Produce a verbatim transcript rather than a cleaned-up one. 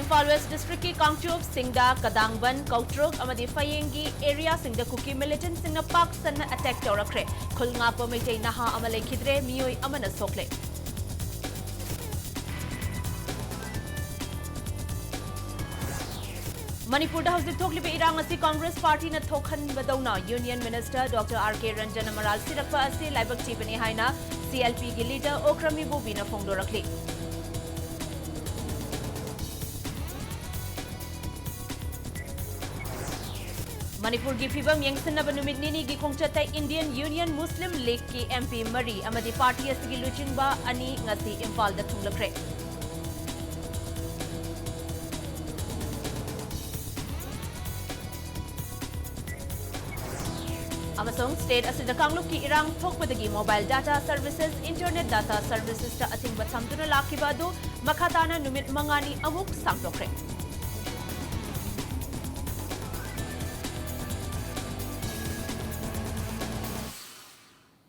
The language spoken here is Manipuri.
ꯏꯝꯐꯥꯜ ꯋꯦꯁ ꯗꯤꯁꯇ꯭ꯔꯤꯛꯀꯤ ꯀꯥꯡꯆꯣꯞ, ꯁꯤꯡꯗꯥ, ꯀꯗꯥꯡꯕꯟ, ꯀꯧꯇ꯭ꯔꯨꯛ ꯑꯃꯗꯤ ꯐꯌꯦꯡꯒꯤ ꯑꯦꯔꯤꯌꯥꯁꯤꯡꯗ ꯀꯨꯀꯤ ꯃꯤꯂꯤꯇꯦꯟꯠꯁꯤꯡꯅ ꯄꯥꯛ ꯁꯟꯅ ꯑꯦꯇꯦꯛ ꯇꯧꯔꯛꯈ꯭ꯔꯦ꯫ ꯈꯨꯜ ꯉꯥꯛꯄ ꯃꯩꯇꯩ ꯅꯍꯥ ꯑꯃ ꯂꯩꯈꯤꯗ꯭ꯔꯦ, ꯃꯤꯑꯣꯏ ꯑꯃꯅ ꯁꯣꯛꯂꯦ꯫ ꯃꯅꯤꯄꯨꯔꯗ ꯍꯧꯖꯤꯛ ꯊꯣꯛꯂꯤꯕ ꯏꯔꯥꯡ ꯑꯁꯤ ꯀꯪꯒ꯭ꯔꯦꯁ ꯄꯥꯔꯇꯤꯅ ꯊꯣꯛꯍꯟꯕꯗꯧꯅ union minister doctor R K ꯔꯟꯖꯟꯅ ꯃꯔꯥꯜ ꯁꯤꯔꯛꯄ ꯑꯁꯤ ꯂꯥꯏꯕꯛ ꯊꯤꯕꯅꯤ ꯍꯥꯏꯅ ꯁꯤ ꯑꯦꯜ ꯄꯤꯒꯤ ꯂꯤꯗꯔ ꯑꯣꯀ꯭ꯔꯝ ꯏꯕꯣꯕꯤꯅ ꯐꯣꯡꯗꯣꯔꯛꯂꯤ꯫ ꯃꯅꯤꯄꯨꯔꯒꯤ ꯐꯤꯚꯝ ꯌꯦꯡꯁꯤꯟꯅꯕ ꯅꯨꯃꯤꯠ ꯅꯤꯅꯤꯒꯤ ꯈꯣꯡꯆꯠꯇ ꯏꯟꯗꯤꯌꯟ ꯌꯨꯅꯤꯌꯟ ꯃꯨꯁꯂꯤꯝ ꯂꯤꯒꯀꯤ ꯑꯦꯝ ꯄꯤ ꯃꯔꯤ ꯑꯃꯗꯤ ꯄꯥꯔꯇꯤ ꯑꯁꯤꯒꯤ ꯂꯨꯆꯤꯡꯕ ꯑꯅꯤ ꯉꯁꯤ ꯏꯝꯐꯥꯜꯗ ꯊꯨꯡꯂꯈ꯭ꯔꯦ꯫ ꯑꯃꯁꯨꯡ ꯁ꯭ꯇꯦꯠ ꯑꯁꯤꯗ ꯀꯥꯡꯂꯨꯞꯀꯤ ꯏꯔꯥꯡ ꯊꯣꯛꯄꯗꯒꯤ mobile data services, internet data ꯁꯔꯚꯤꯁꯦꯁꯇ ꯑꯊꯤꯡꯕ ꯊꯝꯗꯨꯅ ꯂꯥꯛꯈꯤꯕ ꯑꯗꯨ ꯃꯈꯥ ꯇꯥꯅ ꯅꯨꯃꯤꯠ ꯃꯉꯥꯅꯤ ꯑꯃꯨꯛ ꯁꯥꯡꯗꯣꯛꯈ꯭ꯔꯦ꯫